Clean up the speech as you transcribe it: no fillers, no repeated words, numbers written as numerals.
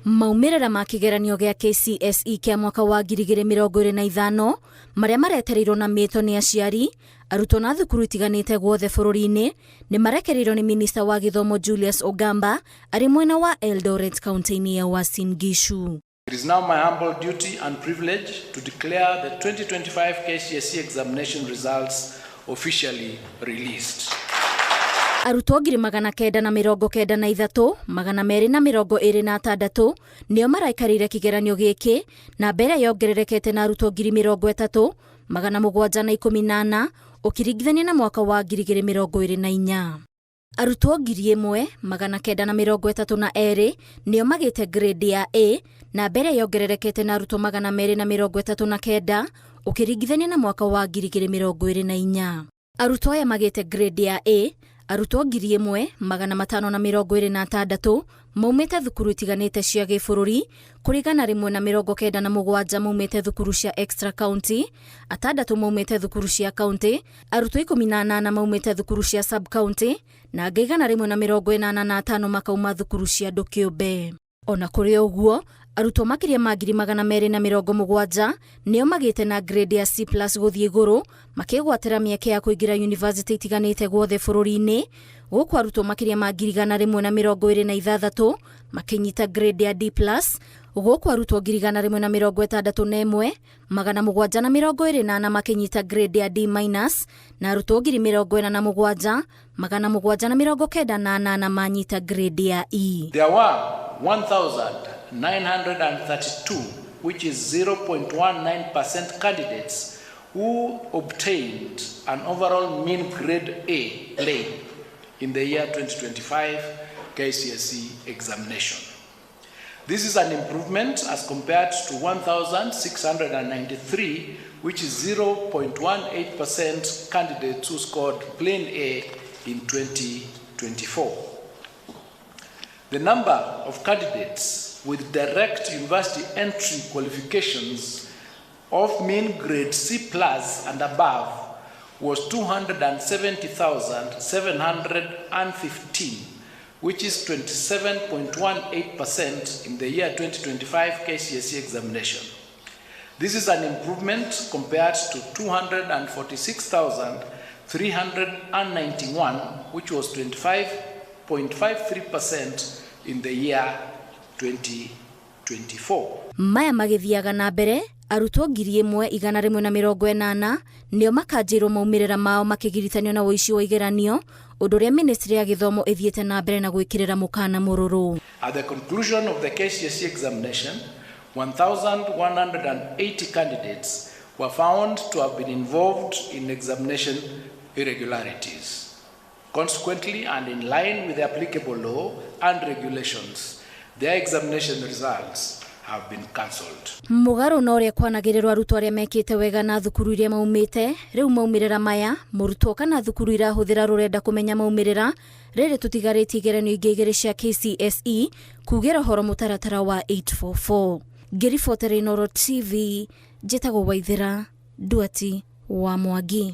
Maumĩrĩra ma kĩgeranio gĩa KCSE kĩa mwaka wa 2025 marĩa maretereirwo na mĩto nĩ aciari, arutwo na thukuru itiganĩte guothe bũrũri-inĩ nĩ marekereirio nĩ minista wa gĩthomo Julius Ogamba arĩ mwena wa Eldoret kaunti-inĩ ya Uasin Gishu. It is now my humble duty and privilege to declare the 2025 KCSE examination results officially released. Arutwo 993,226 nĩo maraikarĩire kĩgeranio gĩkĩ na mbere yongererekete na arutwo 30,714 ũkĩringithania na mwaka wa 2024. Arutwo 1,932 nĩo magĩte grade ya A na mbere yongererekete na arutwo 239 ũkĩringithania na mwaka wa 2024. Arutwo aya magĩte grade ya A, arutwo 1,526 maumĩte thukuru itiganĩte cia gĩbũrũri, kũrĩ 197 maumĩte thukuru cia extra county, atandatũ maumĩte thukuru cia county, arutwo 18 maumĩte thukuru cia sub county na angĩ 185 makauma thukuru cia andũ kĩũmbe. Ona kũrĩ ũguo, arutwo makĩria ma 270,000 nĩo magĩte na grade ya C+ gũthiĩ igũrũ makĩgwatĩra mĩeke ya kũingĩra yunivasĩtĩ itiganĩte guothe bũrũri-inĩ, gũkũ arutwo makĩria ma 126,000 makĩnyita grade ya D+, gũkũ arutwo 161,724 makĩnyita grade ya D- na arutwo 47,798 manyita grade ya E. There were 1,932, which is 0.19% candidates who obtained an overall mean grade A plain in the year 2025 KCSE examination. This is an improvement as compared to 1,693, which is 0.18% candidates who scored plain A in 2024. The number of candidates with direct university entry qualifications of mean grade C plus and above was 270,715, which is 27.18% in the year 2025 KCSE examination. This is an improvement compared to 246,391, which was 25.53% in the year 2024. Maya magĩthiaga na mbere, arutwo 1,180 nĩo makanjĩrwo maumĩrĩra mao makĩgiritanio na ũici wa igeranio, ũndũ ũrĩa ministry ya gĩthomo ĩthiĩte na mbere na gwĩkĩrĩra mũkana mũrũrũ. At the conclusion of the KCSE examination, 1,180 candidates were found to have been involved in examination irregularities. Consequently, and in line with the applicable law and regulations, their examination results have been cancelled. Mũgarũ na ũrĩa kwanagĩrĩrwo arutwo arĩa mekĩte wega na thukuru iria maumĩte, rĩu maumĩrĩra maya, mũrutwo kana thukuru irahũthĩra rũrenda kũmenya maumĩrĩra, rĩrĩ tũtigarĩtie igeranio ingĩ igĩrĩ cia KCSE kugĩra ũhoro mũtaratara wa 844. Ngĩribotera Inooro TV, njĩtagwo Waithĩra Nduati wa Mwangi.